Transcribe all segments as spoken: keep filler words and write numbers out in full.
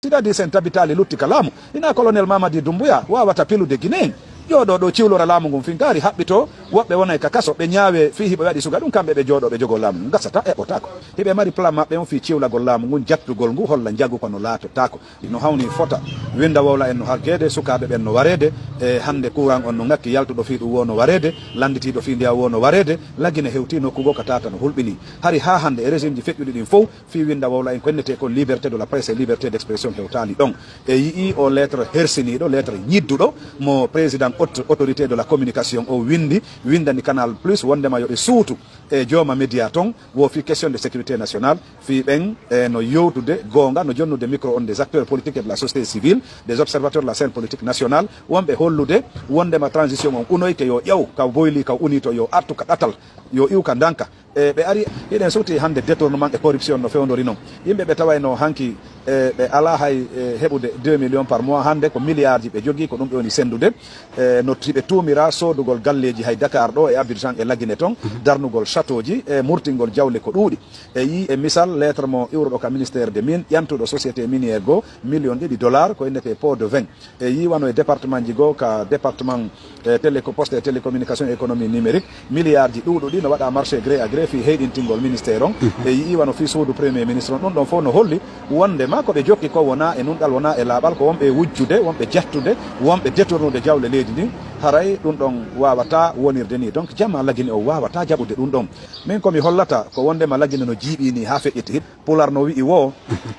C'est-à-dire, si en tabitaali lutti ka laamu, hinaa Colonel Mamadi Doumbouya waawata pilude Guinée en. Jooɗoo ɗoo ciwlora laamu ngun finkaari, haɓɓitoo, woɓɓe wonay ka kaso, ɓe ñaawee fii hiɓe waɗi suga, ɗun kamɓe ɓe jooɗoo ɓe jogoo laamu ngun, gasata, eɓɓotaako. Hiɓe mari plan maɓɓe on fii ciwlagol laamu ngun, jattugol ngu, holla njagu kono laatotaako. No hawni fota, Winnda Wowla en no haggeede, sukaaɓe ɓen no wareede, e hannde courant on no ŋakki, yaltuɗo fii ɗun woo no wareede, lannditiiɗo fii ndiyan woo no wareede, La Guinée hewtii nokku goo ka tata no hulɓinii. Hari haa hannde e régime ji feƴƴuɗi ɗin fow, fii Winnda Wowla en ko innetee kon liberté de la presse et liberté d'expression hewtaali ɗon. E yi'ii oo lettre hersiniiɗo, lettre ñidduɗo mo président aut-, autorité de la communication o winndi, winndani Canal Plus wonndema yo ɓe suutu e jooma média ton, wo fii question de sécurité nationale, fii ɓen, e, no yewtude goonga, no jonnude micro on des acteurs politiques et de la société civile, des observateurs de la scène politique nationale, wonɓe hollude wonndema transition on unoyke, yo ƴaw ka boylii, ka unii to, yo artu ka ɗatal, yo iw ka ndanka. E, ɓe ari, hiɗen suuti hannde détournement e corruption no fewndori non. Yimɓe ɓe tawayno hanki, e, ɓe alaa hay, e, heɓude deux millions par mois, hannde ko milliardji ɓe jogii, ko ɗum ɓe woni senndude. E, no ti-, ɓe tuumira soodugol galleeji hay Dakar ɗoo e Abidjan e La Guinée ton, darnugol châteauji e murtingol jawle ko ɗuuɗi. E yii e misal lettre mo iwruɗo ka ministère de mines, ƴantuɗo société minière goo million ɗiɗi dollars, ko innetee pot de vin. E yii wano e départementji goo, ka département, e, téléco-, poste et télécommunication et économie numérique, milliardji ɗuuɗuɗi no waɗa marché gré à gré fii heyɗintingol ministère on. E yii wano fii suudu premier ministre on, ɗun ɗon fow no holli wonndema ko ɓe jokki kon wonaa e nunɗal, wonaa e laaɓal, ko wonɓe e wujjude, wonɓe jattude, wonɓe détournude jawle leydi ndin. Haray ɗun ɗon waawataa wonirde nii. Donc, jamaa La Guinée on waawataa jaɓude ɗun ɗon. Min ko mi hollata ko wonndema La Guinée no jiiɓii nii haa feƴƴiti. Pular no wi'i woo,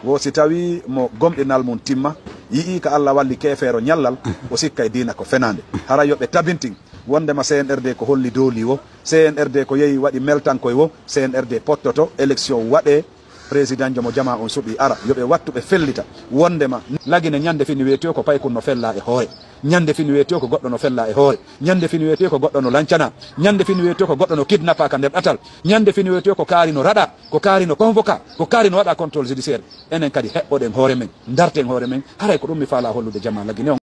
wo si tawii mo gomɗinal mun timma, yi'ii ka Alla walli keefeero ñallal, o sikkay diina ko fenaande. Hara yo ɓe tabintin wonndema C N R D ko holli doolii woo, C N R D ko yehi waɗi meltankoy woo, C N R D pottoto, élection waɗee, présidentjo mo jamaa on suɓii ara. Yo ɓe wattu ɓe fellita wonndema La Guinée ñande fini weetiyoo ko paykun no fellaa e hoore. Ñande fini weetiyoo ko goɗɗo no fellaa e hoore. Ñande fini weetiyoo ko goɗɗo no lancanaa. Ñande fini weetiyoo ko goɗɗo no kidnapaa ka nder ɗatal. Ñande fini weetiyoo ko kaari no raɗaa, ko kaari no convoquaa, ko kaari no waɗaa contrôle judiciaire. Enen kadi heɓɓoɗen hoore men, ndarten hoore men. Haray ko ɗum mi faalaa hollude jamaa La Guinée on.